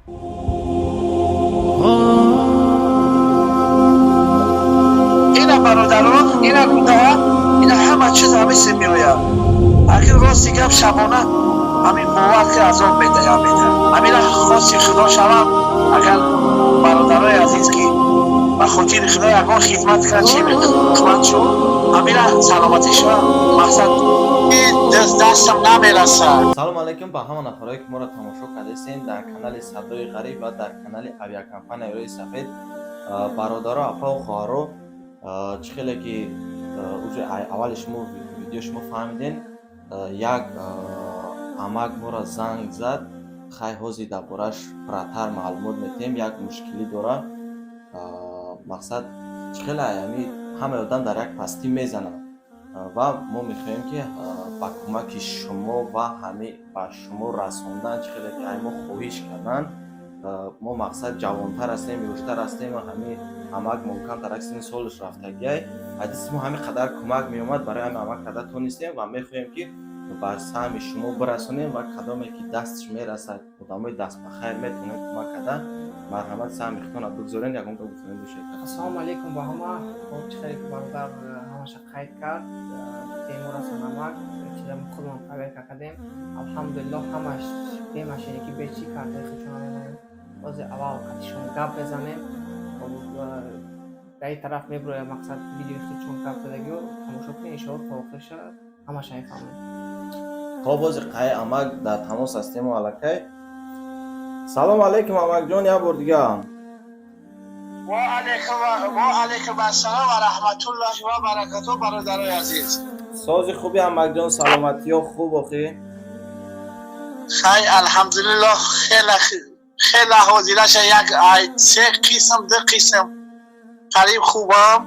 Ина, бародарон, ина руда, ина ҳама чиз ҳамисе меояд. Агар рости гап, шабона ҳамин бовар ки азоб медиҳам. Ҳамина хоси Худо шавам, агар бародарои азиз, ки ба хотири Худо ягон хидмат кард, чи хидмат шуд, ҳамина саломатӣ шава, мақсад дастам намерасад. Салому алайкум ба ҳама нафарое, ки моро тамошо кардастем дар канали Садои Ғариб ва дар канали авиакомпанияи Роҳи Сафед. Бародаро, апаву хоҳаро, чӣ хеле ки уже аввали шумо видео шумо фаҳмиден, як амак моро занг зад. Хай, ҳозир дар борааш пурратар маълумот медиҳем. Як мушкилӣ дорад. Мақсад чӣ хеле ами ҳамаи одам дар як пастӣ мезанад ва мо мехоҳем, ки ба кӯмаки шумо ва ҳами ба шумо расондан, чӣ хеле ки ай мо хоҳиш кардан. Мо, мақсад, ҷавонтар ҳастем, ёштар ҳастем ва ҳами амак камтар як синни солаш рафтагиай. Ҳадиси мо ҳамин қадар кӯмак меомад, барои ҳамин амак карда тонистем ва мехоҳем, ки ба саҳми шумо бирасонем ва кадоме ки дасташ мерасад, одамои дастбахайр метавонанд кӯмак карда, марҳамат, саҳми худтонро бигзорен. Ягон гап гуфтанӣ бошед? Ассалому алайкум ба ҳама. Хоб, чӣ хеле ки бародар ҳамаша қайд кард, бемор ҳастан амак. Чиза худмон проверка кардем, алҳамдулиллоҳ, ҳамаш бемашине ки бечи картаи худшона мемонем. Ҳозир аввал қатишон гап мезанем, дар ин тараф мебирояд, мақсад, видеои худшон гап задагиё тамошо кунед, иншоалло, то охирша ҳамаша мефаҳмем. Хоб, ҳозир қай амак дар тамос ҳастему аллакай. Салому алайкум, амакҷон, як бор дига. Ва алайкум ассалом ва раҳматуллоҳи ва баракату, бародарои азиз. Сози хуби, амакҷон, саломатиё хуб охӣ? Хай, алҳамдулиллоҳ, хеле хеле ҳозираша як се қисм, ду қисм қариб хубам.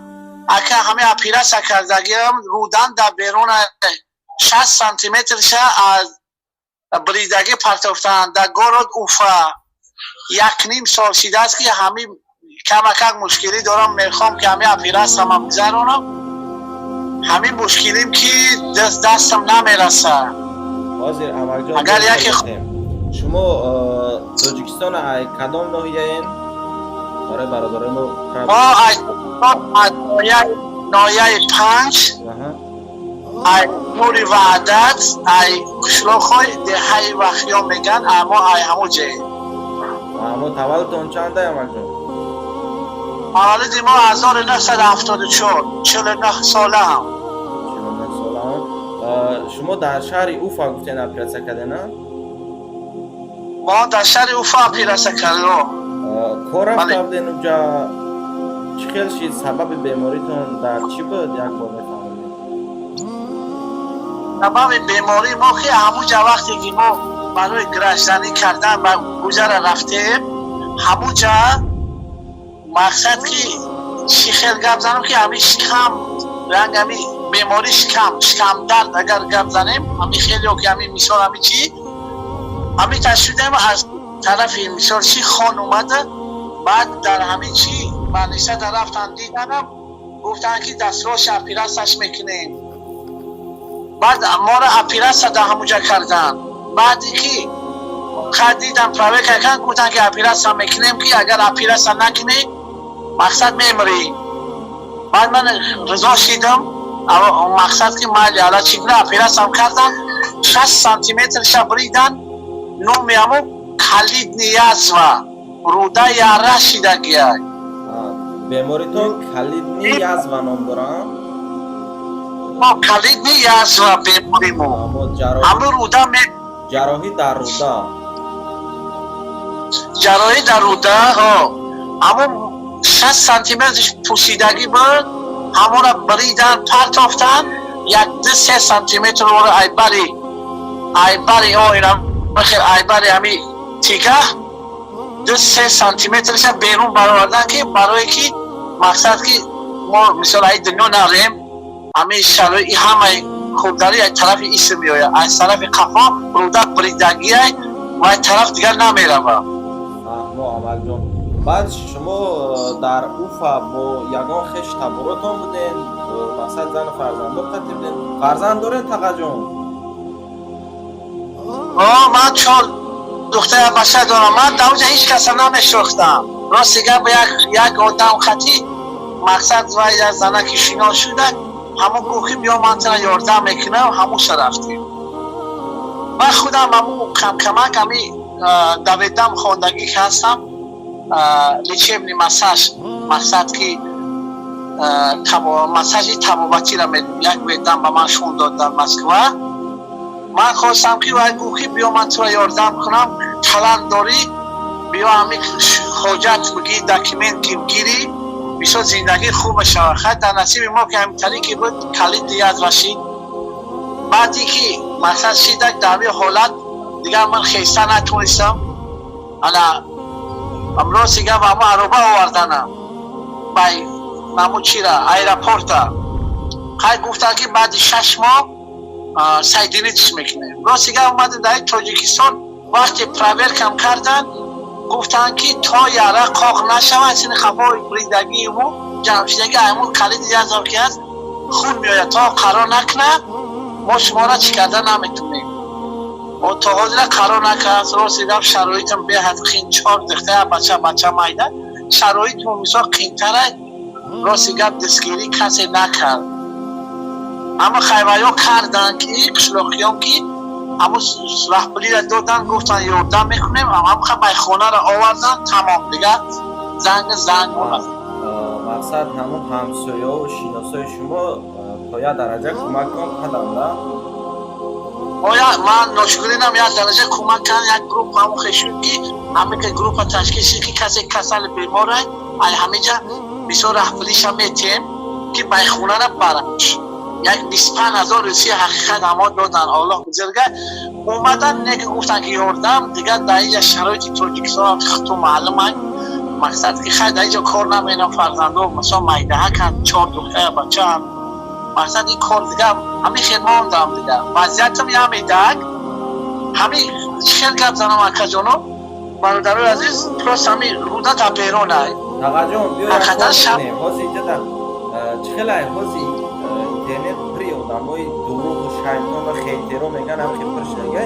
Ака, ҳамин операция кардагиам, рудан дар берун 60 сантиметрша аз бридагӣ партофтанд дар город Уфа. Як ним сол шидааст, ки ҳамин камакак мушкилӣ дорам. Мехоҳам, ки ҳамин оператсиямам гузаронам. Ҳамин мушкилим, ки дастам намерасад. Ҳозир, амакҷон, Агар яке шумо Тоҷикистон ай кадом ноҳияен, барои бародарои мо? Мо аз ноҳияи Панҷ, ай Нури Ваҳдат, ай қишлоқҳои деҳаи Вахё меган, мо ай ҳамон ҷоем. Мо таваллудтон чанда, амакҷон? Таваллуди мо 1974, 49 солаам. 49 солаам. Шумо дар шаҳри Уфа гуфтен оператсия кардена? Мо дар шаҳри Уфа оператсия кардем. Кор рафта буден уҷа? Чӣ хел шид? Сабаби беморитон дар чӣ буд, як бор мефаҳмонед? Сабаби бемории мо, ки ҳамуҷа вақте ки мо барои гражданӣ кардан ба гузара рафтем, ҳамуҷа, мақсад, ки чӣ хел гап занам, ки ҳамин шикам ранг, ҳамин бемории шикам, шикамдард агар гап занем, ҳамин хеле ки ҳамин мисол, ҳамин чӣ, ҳамин ташвидем аз тарафи мисол чӣ хон омада. Баъд дар ҳамин чӣ больницада рафтан, диданам, гуфтанд, ки дастроша оператсияш мекунем. Баъд моро оператсия дар ҳамуҷа карданд. Баъде ки ка дидан, проверка кардан, гуфтанд, ки оператсия мекунем, ки агар оператсия накунӣ, мақсад, мемирӣ. Баъд ман ризо шидам, мақсад, ки майли, ала чӣ гуна оператсиям кардан, 60 сантиметрша бридан. Номи ҳамо колитный язва, руда яра шидагиай. Беморитон колитный язва ном дорам? Колитный язва беморимо. Ҳамун руда. Ҷарроҳӣ дар руда. Ҷарроҳӣ дар руда. Ҳамун 60 сантиметр пӯсидагӣ буд, ҳамонро бридан, партофтан, як ду се сантиметр ора айбари о ина айбари ҳами тигаҳ 2-3 сантиметрша берун баровардан, ки барое ки мақсад, ки мо мисол аи дунё нарем. Ҳамин шарои ҳамаи хурдари аз тарафи исм меояд, аз тарафи қафо руда бридагиай ва аз тараф дигар намерава. Фаҳмо, амакҷон. Баъд шумо дар Уфа бо ягон хеш таборотон буден, мақсад, зану фарзандо қатӣ буден? Фарзанд дорен, тағаҷон? Ман чор Духтара, бача дорам. Ман дар онҷа ҳеҷ каса намешнохтам. Рости гап, як одам хати, мақсад, вай як занаки шинос шуда, ҳамон гуфт, ки биё, ман тара ёрдам мекунам. Ҳамуша рафтем. Ман худам ҳамун камкамак ҳами даведам, хондагӣ ки ҳастам, лечебный массаж, мақсад ки массажи табобатиро як ведам ба ман шун дод дар Москва. Ман хостам, ки вай гуфт, ки биё, ман туро ёрдам кунам, талант дорӣ, биё, ҳами ҳоҷат бигӣ, документ ки гирӣ, бисёр зиндагӣ хуб мешавад. Хай, дар насиби мо ки ҳамин ки буд, калиди язва шид. Баъде ки мақсад шидак, дар ҳамин ҳолат дигар ман хеста натонистам. Ана рости гап, ҳамо ароба оварданам бай наму чира аэропорта. Хай, гуфтанд, ки баъди 6 моҳ соединить мекунем. Рости гап, омадем дар Тоҷикистон. Вақте проверка м карданд, гуфтанд, ки то яра қоқ нашавад, сини хафои бридагииму ҷамшидаги аймун калиди язав ки аст, хун меояд, то қарор накунад, мо шуморо чӣ карда наметунем. То ҳозира қарор накард. Рости гап, шароитам беҳад қин. Чор духтара, бача майда, шароитмо мисол қинтара. Рости гап, дастгирӣ касе накард. Аммо хайваё карданд, ки қишлоқиён, ки ҳамун раҳбалиро додан, гуфтанд, ёрдам мекунем. Ҳамха майхонаро овардан, тамом, дигар занг занг омад. Мақсад, ҳамун ҳамсоёву шиносои шумо то як дараҷа кӯмакон карданда? Оя, ман ношукринам, як дараҷа кӯмак кардам. Як группа ҳамун хешуд, ки ҳамин группа ташкил шуд, ки касе касали бемора, ай ҳаминҷа бисёр раҳбалиша метиҳем, ки байхонара бараш. Як 25 000 русия ҳақиқат ҳамо додан. Аллоҳ бузурга. Омадан, не ки гуфтанд, ки ёрдам. Дигар дар инҷа шароити Тоҷикистон хуту маълумай. Мақсад ки хай, дар инҷо кор наменам, фарзандо масалан майдаҳаканд, чор духтара, бачаам. Мақсад, ин кор дигар ҳамин хел мондам. Дигар вазъиятам ямедак, ҳамин хел гап занам. Акаҷоно, бародарои азиз, просто ҳамин руда дар беронай. Тағаҷон, биё, ҳозир инҷа чӣ хелай, ҳозир интернет пури одамои дурӯғу шайтону хейтеро меган, ҳам хел пур шудага.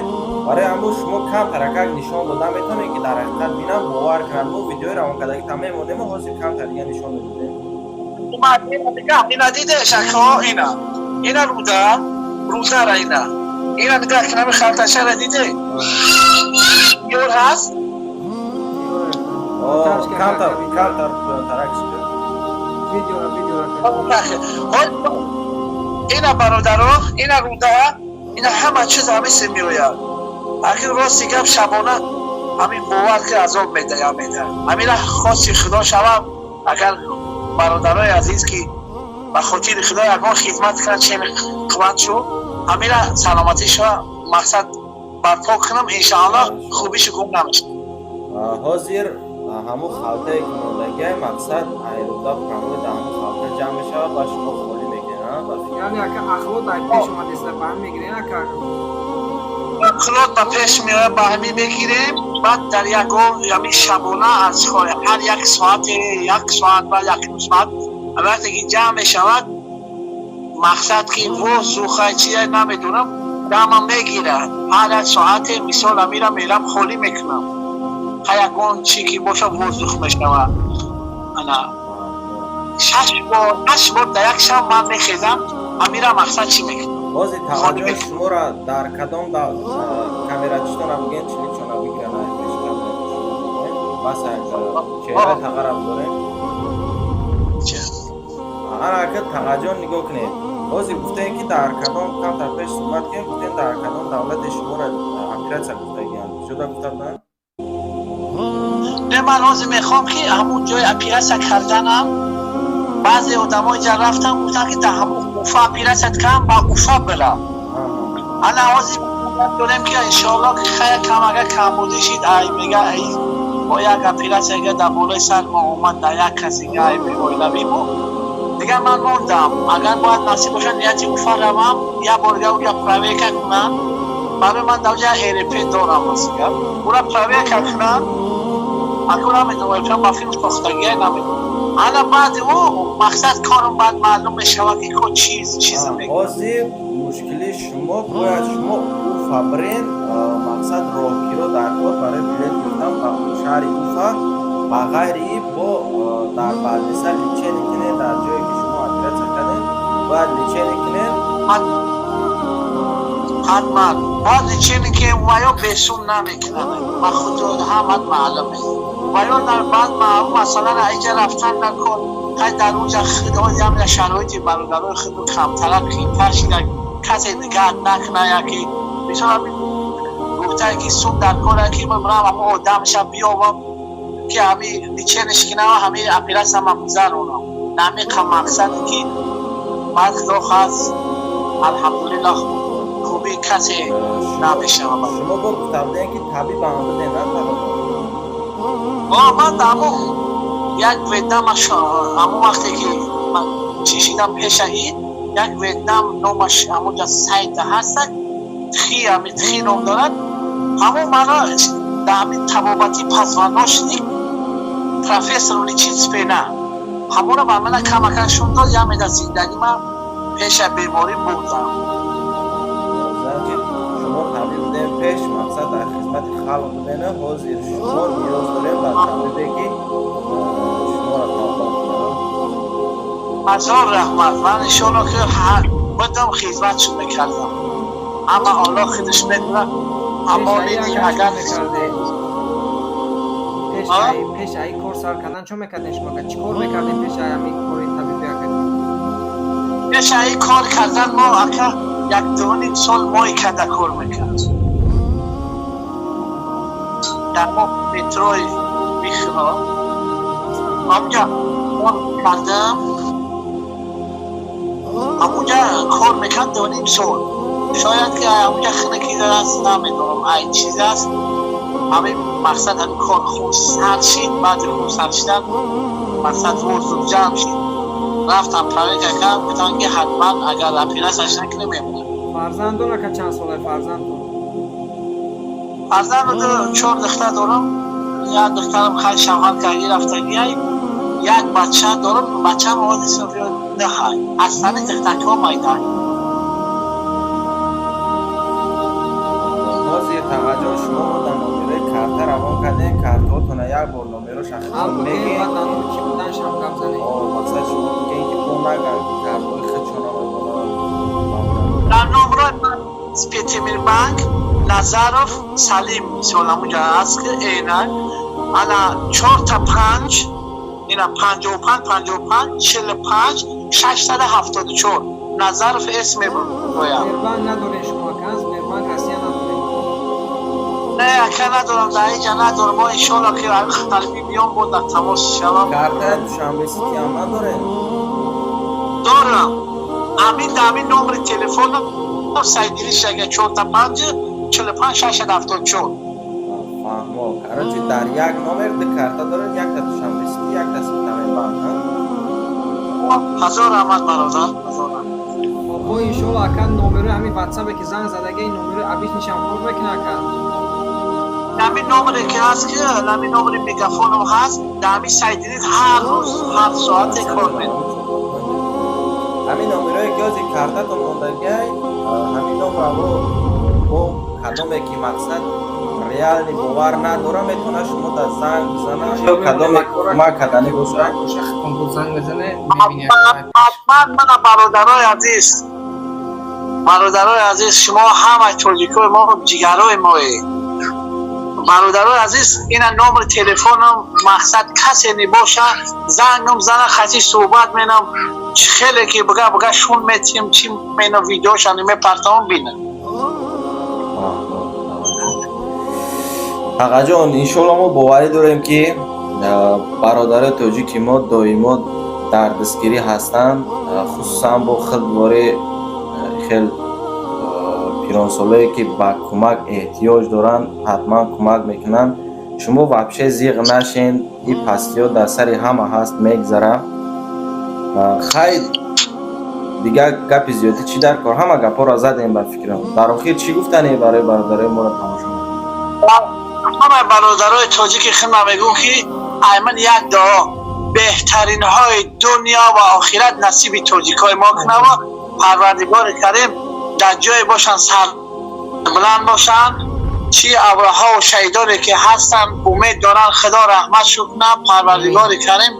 Барои ҳамун шумо камтаракак нишон дода метавонед, ки дар ҳақиқат бинам, бовар кунам. Мо видеои равонкардаги та мемонем, ҳозир камтар дига нишон медодем. Ина дидеш, ако, ина руда, рудара, ина нигоҳ кунами, халташара диде, ёр ҳаст. Камтар, камтар тарак. Видеора, видеора. Ина, бародаро, ина руда, ина ҳама чиз ҳамисе меояд. Ахир, рости гап, шабона ҳамин бовар ки азоб медая, меда. Ҳамина хоси Худо шавам, агар бародарои азиз, ки ба хотири Худо ягон хизмат кунад, чени қувват шуд, ҳамина саломатиша мақсад барпо кунам, иншоаллоҳ, хубишу гум намешавад. Ҳозир ҳамун халтае ки мондагиай, мақсад, айруда прямой дар ҳамун халта ҷамъ мешавад ва шумо холӣ мекунед. Яъне, ака, ахлот ай пеш омадеста, ба ҳам мегирем, ака? Ахлот ба пеш меояд, ба ҳамин мегирем. Баъд дар ягон ҳамин шабона аз ҳар як соате, як соат ба якним соат, вақте ки ҷамъ мешавад, мақсад ки воздуха чия намедонам, дама мегирад. Ҳар як соате, мисол, амира мерам, холӣ мекунам. Ха, ягон чи ки боша, воздух мешавад. Ана шаш бор, ҳашт бор дар як шаб ман мехезам, амира мақсад чӣ мекунам. Ҳозир, таваҷҷӯҳи шуморо дар кадом камерачитона бигӯен, чиликшона бигиран, бас чеҳраи тағара бигорем. Ана, ака Тағаҷон, нигоҳ кунед. Ҳозир гуфтем, ки дар кадом, камтар пеш суҳбат кунем, гуфтем, дар кадом давлате шуморо оператсия гуфтагианд, шуда гуфта буданд? Не, ман ҳозир мехоҳам, ки ҳамун ҷои оператсия карданам, баъзе одамо инҷа рафтан, гуфтанд, ки дар ҳамун Уфа оператсия кардам, ба Уфа бирам. Ана ҳозир дорем, ки иншоалло, ки хая кам агар камбудӣ шид, ай мега, ай бо як оператсия дар болои сар мо омад, дар як касига ай оилавӣ буд. Дигар ман мондам. Агар бояд насиб бошад, нияти Уфа равам, як бор дига уҷа проверка кунам. Барои ман дар уҷа РП дорам, ростига, ура проверка кунам. Аку намедонам, ба филм сохтагия намедонам. Ана баъди ӯ, мақсад, корам баъд маълум мешавад, ки ко чиз чиз. Ҳозир мушкили шумо, бояд шумо Уфа бирен, мақсад роҳкиро дар кор барои билет гирифтан ба шаҳри Уфа. Ба ғайри ин бо дар больница лечение кунед, дар ҷое ки шумо оператсия кардем, бояд лечение кунед. Ҳатман бояд лечение ки ваё бесум намекунад, ба худро ҳамат маълуме. Ваё дар баъд масалан айҷа рафтан накор, хай дар онҷа худоям шароити бародарои худу камтара қиинтар шида, касе нигаҳ накуна. Яки мисол ҳамин гуфтае ки сум дар кора, ки ман бирам ҳамо одамша биёбам, ки ҳами лечение ш кунам, ҳами оператсия ман гузаронам. Намиқа мақсаде ки баъд худо хост, алҳамдулиллоҳ, хуби касе намешавад. Шумо бо гуфта будем, ки табибам будем, на табиб? Ман ҳамо як ветнамаш, ҳамон вақте ки ман чишидам, пеша ин як ветнам номаш ҳамонҷа сайта ҳаста, тхи, ҳами тхи ном дорад. Ҳамон мана дар ҳамин табобати позвоночник профессор лечит спина, ҳамонро ба мана камака шун дод, яме дар зиндагӣ ман пеша беморӣ бурдам. Значит, шумо табиб будем пеш, мақсад дар хизмати халқ будена. Ҳозир шумо ниёз дорем ба табибе, ки шуморо табобат кунад. Ҳазор раҳмат. Ман иншоалло ки будам, хизматшон мекардам, амма Аллоҳ худаш медонад. Аммо агар Пеш аи кор сар кардан чо мекардем шумо? Чӣ кор мекардем пеш аи ҳамин кори табиби, ака? Пеш аи кор кардан мо, ака, як 2.5 сол мои карда кор мекард дар мо метрои Михно. Ҳамҷа кор кардам, ҳамунҷа кор мекард 2.5 сол. Шояд ки ҳамунҷа хинакӣ аст, намедонам, ай чиз аст. Ҳамин мақсад, ҳамин кор хун сар шид. Баъди хун сар шидан, мақсад воздух ҷамъ шид, рафтам проверка кардам, гуфтам ки ҳатман агар оператсияш накунем, мемонам. Фарзандон, ака, чанд солаи фарзандон? Фарзанду чор духтар дорам. Як духтарам хай шавҳар карди, рафтагиай. Як бача дорам, бачам оди софиё даҳай, аслани духтаркҳо майдай. Ҳозир, Тағаҷон, шумо мо дар номерои карта равон кардем. Картаотона як бор номероша худтон мегӯед. Ки будан шам гап занед. Мақсад шумо бигӯед, ки бо наган, ки картаҳои худшона мемонанд. Дар номрои ман Спитаминбанк Назаров Салим, мисол, ҳамунҷа аст, ки эна ана чорта панҷ, ина 55 55 45 674, Назаров эс мебояд. Сбербанк надоред шумо, ака? Сбербанк Россия надоред? Не, ака, надорам, дар инҷа надорам. Мо иншоалло ки қалби биём, бо дар тамос шавам. Картаи Душанбе Сити ҳам надоред? Дорам. Ҳамин дар ҳамин номери телефоном сайдилиш ага 4 5 45 674. Фаҳмо. Короче, дар як номер ду карта доред: якта Душанбе Сити, якта Спитаменбанк. Ҳазор раҳмат, бародар, ҳазор раҳмат. Хоб, иншоалло, ака, номерои ҳамин ватсапе ки занг задаги, номерои обычный шам кор мекуна, ака? Ҳамин номере ки ҳаст, ки ҳамин номери мегафоном ҳаст, дар ҳамин сайдилит ҳар рӯз, ҳар соате кор мекунад. Ҳамин номерое ки ҳозир картатон мондагиай, ҳамин номерро бо кадоме ки мақсад реальный бовар надора, метавона шумо дар занг бизана ё кадоме кӯмак карданӣ бошад. Боша, худтон бо занг мезане, мебини. Ҳатман. Мана, бародарои азиз, бародарои азиз, шумо ҳама тоҷикои мо, ҷигарои мое. Бародарои азиз, ина номери телефоном, мақсад касе небоша, зангам зана, хати суҳбат менам, хеле ки буга буга шун метиҳем, чи мена, видеошани мепартавам, бина. Тағаҷон, иншоалло, мо боварӣ дорем, ки бародарои тоҷики мо доимо дар дастгирӣ ҳастанд, хусусан бо худвори хел пиронсолое, ки ба кӯмак эҳтиёҷ доранд, ҳатман кӯмак мекунанд. Шумо вообще зиғ нашен, ин пастиҳо дар сари ҳама ҳаст, мегзара. Хай, дигар гапи зиёдӣ чӣ дар кор, ҳама гапҳоро задем ба фикрам. Дар охир чӣ гуфтане барои бародарои моро тамошо? Ҳама бародарои тоҷики хидма мегӯм, ки айман як дуо: беҳтаринҳои дунё ва охират насиби тоҷикҳои мо кунава парвардигори карим. Дар ҷое бошанд, сар Сарбуланд бошанд. Чӣ авраҳо шаҳидоне ки ҳастанд, умед доранд, Худо раҳматшон кунад. Парвардигори Карим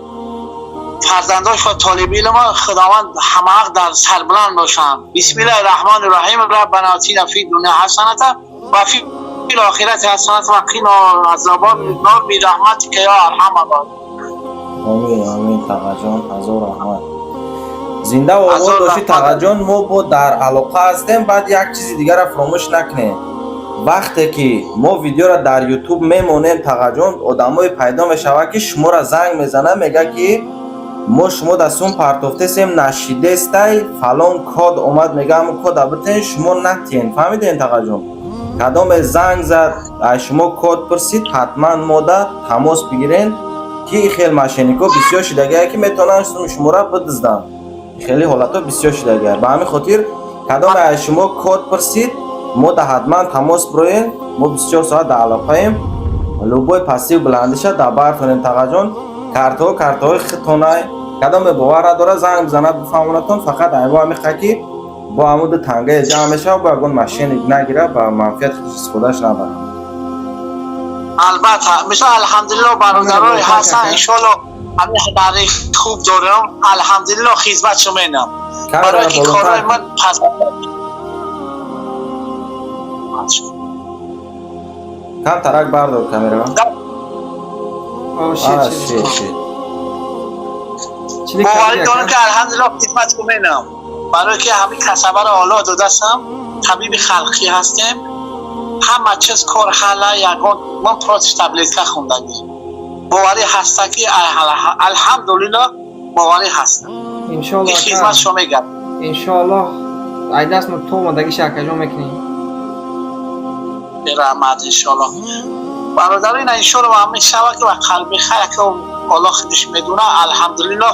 фарзандош ва толиби илма Худованд ҳамаҳақ дар сарбуланд бошанд. Бисмиллаҳи раҳмони раҳим. Раббана атина фи дуня ҳасаната ва фи лохирати ҳасаната ва қина азобан нор бираҳматика ё арҳамар роҳимин. Омин, омин, Тағаҷон, ҳазор раҳмат. Зинда обод Ҳазор бошӣ. раҳмат. Тағаҷон, мо бо дар алоқа ҳастем. Баъд як чизи дигарро фаромӯш накунем: вақте ки мо видеоро дар Ютуб мемонем, Тағаҷон, одамое пайдо мешавад, ки шуморо занг мезанад, мега, ки мо шумо дар сум партофтесем, нашидестай, фалон код омад, мега, ҳамн кода битен. Шумо натиен, фаҳмидем, Тағаҷон? Кадоме занг зад, аз шумо код пурсид, ҳатман мода тамос бигирен, ки хел мошенник о бисёр шидагие, ки метавонанд суми шуморо бидизданд. Хеле ҳолатҳо бисёр шидагия. Ба ҳамин хотир, кадоме аз шумо код пурсид, мо да ҳатман тамос бироем. Мо 24 соат дар алоқаем. Любой пастиву баландиша дар бартонем. Тағаҷон, картаҳо картаҳои хитонай. Кадоме бовар надора, занг бизанад, бифаҳмонатон. Фақат айбо ҳамиқа, ки бо ҳамун ду тангае ҷамъ мешавад, бо ягон мошенник нагира, ба манфиати худаш истифодааш набарад. Албатта, мисол, алҳамдулилло, бародарои ҳастан, иншоалло, ҳамин ҳунари хуб дорам, алҳамдулилло, хизмат шумо менам, барои ки корҳои ман пас. Кам тарак бардор камера. О, шит, шит. Шит, шит. Чили боварӣ кардӣ, дорам ака? Ки алҳамдулилло, хизмат шумо менам, барои ки ҳамин касабаро Оллоҳ додастам. Табиби халқӣ ҳастем, ҳама чиз кор ҳала. Ягон ман против таблетка хондагӣ, боварӣ ҳаста, ки алҳамдулилло, боварӣ ҳаста, Иншоалло, ки ака. хизмат шумо мегардам. Иншоалло, ай даст мо то омадагиша, акаҷон, мекунем. Раҳмат, иншоалло, бародаро, ина, иншоалло, ҳамин шава, ки ва қалби хайр, ки Аллоҳ худаш медуна. Алҳамдулилло,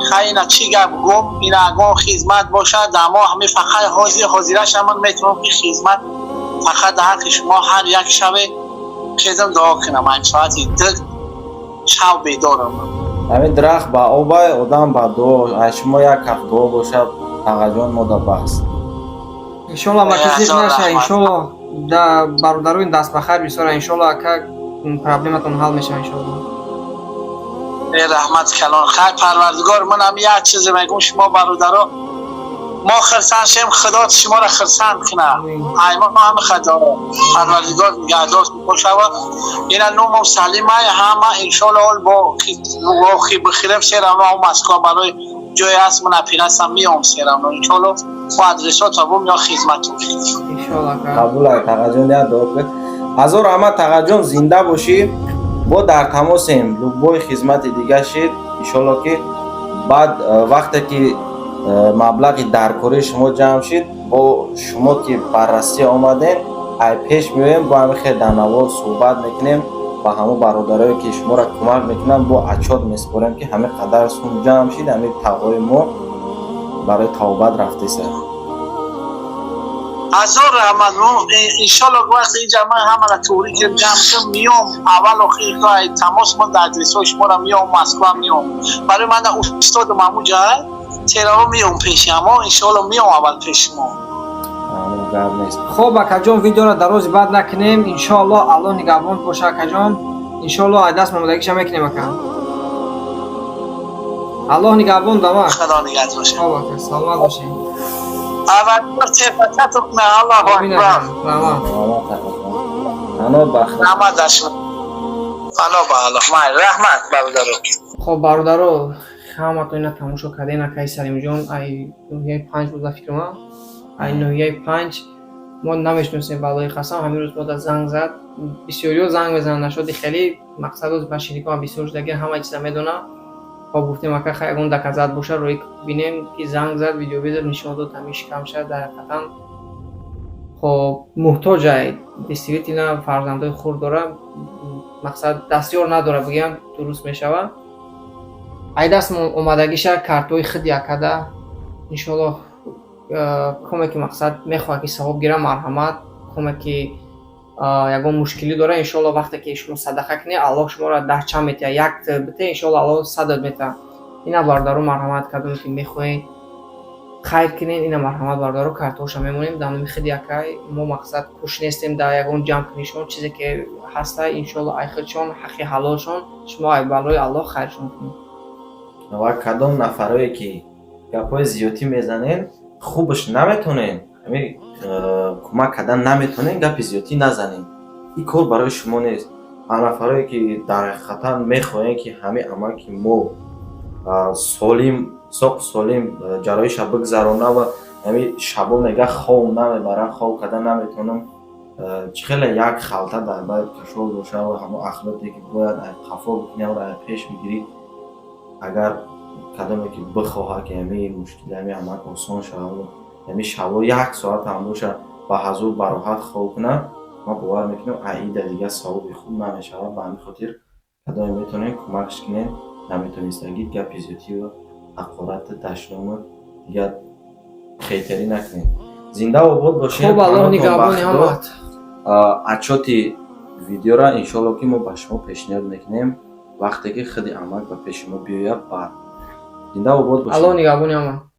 хай, ина чӣ гап гум, ина ягон хизмат бошад, дар мо ҳамин фақат ҳозир ҳозираша ман метавонам, ки хизмат фақат дар ҳаққи шумо ҳар як шаве хезам, дуо кунам. Айн соати 2 шав бедорам. Ҳамин дарахт ба обай, одам ба дуо. Аз шумо як ҳафт дуо бошад, Тағаҷон, мо да баҳс. Иншоалло, мака, зиқ Ҳазор наша. раҳмат. Иншоалло, да бародарои даст ба хайр бисёра. Иншоалло, ака, проблематон ҳал мешава, иншоалло. Раҳмат калон. Хай, Парвардигор, ман ҳам як чизе мегӯм: шумо бародаро, мо хирсанд шем, Худо шуморо хирсанд кунад. Амин. Ай мо ҳами худо, Парвардигор нигаҳдор бошава. Ина нумом салимай ҳама, иншоалло, ҳол бо бихирем серамно Москва барои ҷое аст, ман операция меом серамно, иншоалло, бо адресота бум ё хизматон. Иншоалло, ака. Қабулай, Тағаҷон, як дуо кунед. Ҳазор раҳмат, Тағаҷон, зинда бошӣ. Бо дар тамосем. Любой хизмати дига шид, иншоалло, ки баъд вақте ки маблағи даркории шумо ҷамъ шид, бо шумо, ки ба Россия омадем, ай пеш меоем, бо ҳамин хел дар навор суҳбат мекунем, ба ҳамон бародарое, ки шуморо кӯмак мекунанд, бо отчёт месупорем, ки ҳамин қадар сум ҷамъ шид, ҳамин тағои мо барои тавбат рафтеса. Ҳазор раҳмат. Иншоалло, вақте инҷа ман ҳамара туғри кирм, ҷамъ кирм, миём. Аввал охир тамос мон дар адресҳои шуморо, миём Москва, миём. Барои ман устодам ҳамуҷа терао, миём пеши ҳамо, иншоалло, миём аввал пеши шумо. Гап нест. Хоб, акаҷон, видеоро дарози бад накунем. Иншоалло, Аллоҳ нигаҳбон боша, акаҷон. Иншоалло, ай даст омодагиша мекунем, ака. Аллоҳ нигаҳбон дама. Худо нигаҳдор боша. Хоб, ака, саломат бошед. Аввал сефататум. Аллоҳу Амин, акбар. ака, раҳмат. Раҳмат, Тағаҷон, ано бахт. Раҳмат дар шумо. Пано ба Аллоҳ. Май раҳмат, бародаро. Хоб, бародаро, ҳаматон ина тамошо кардем. Акаи Салимҷон ай ноҳияи Панҷ буда, фикрама, ай ноҳияи Панҷ. Мо намешиносем, валлоҳи қасам, ҳамин рӯз мода занг зад. Бисёриҳо занг мезананд, нашоди хеле мақсад мошенник ома бисёр шудаги, ҳама чиза медонам. Хоб, гуфтем, ака, хай, ягон доказать боша, рӯи бинем, ки занг зад, видеовызов нишон дод, ҳамин шикамша. Дар ҳақиқатан, хоб, муҳтоҷай, действительно, фарзандои хурд дора, мақсад дастёр надора, бигӯям дуруст мешавад. Ай даст омадагиша картҳои худ якада, иншоаллоҳ, коме ки мақсад мехоҳад, ки савоб гира, марҳамат. Коме ки ягон мушкилӣ дора, иншоалло, вақте ки шумо садақа кунед, Аллоҳ шуморо даҳчанд метиҳад. Як бите, иншоалло, Аллоҳ садат метиҳад. Ина, бародаро, марҳамат, кардем, ки мехоҳед. Қайд кунед ина, марҳамат, бародаро, картоша мемонем дар номи худи акай. Мо, мақсад, кӯш нестем дар ягон ҷамъ кунишон. Чизе ки ҳаста, иншоалло, ай худшон, ҳаққи ҳалолшон, шумо ай балои Аллоҳ хайршон кунед. Ва кадом нафарое ки гапҳои зиёдтӣ мезанен, хубаш наметонен, ҳамин кӯмак кардан наметонен, гапи зиёдтӣ назанен. Ин кор барои шумо нест. А нафарое ки дар ҳақиқатан мехоҳем, ки ҳамин амал ки мо солим, соқ солим ҷарроҳиша бигзарона ва ҳамин шабо мега хов намебарам, хов карда наметавонам, чӣ хеле як халта дар байд кашол боша ва ҳамон ахлоте ки бояд ай қафо бикунӣ, ҳамро ай пеш бигирӣ. Агар кадоме ки бихоҳад, ки ҳамин мушкили ҳамин амал осон шавад, ҳамин шабо як соат ҳам боша, ба ҳазур, бароҳат хоб кунад, ман бовар мекунам, аида дигар савоби хуб намешавад. Ба ҳамин хотир, кадоме метавонед, кӯмакш кунед. Наметонистагӣ, гапи зиёдтию ҳақорату дашному дигар хейтарӣ накунед. Зиндаву обод бошед. Хуб, Аллоҳ Паноҳтон ба нигаҳбони Худо. ҳамаат. Отчёти видеора, иншоалло, ки мо ба шумо пешниҳод мекунем, вақте ки худи амак ба пеши мо биёяд. Баъд зинда обод бошед. Аллоҳ нигаҳбони ҳама.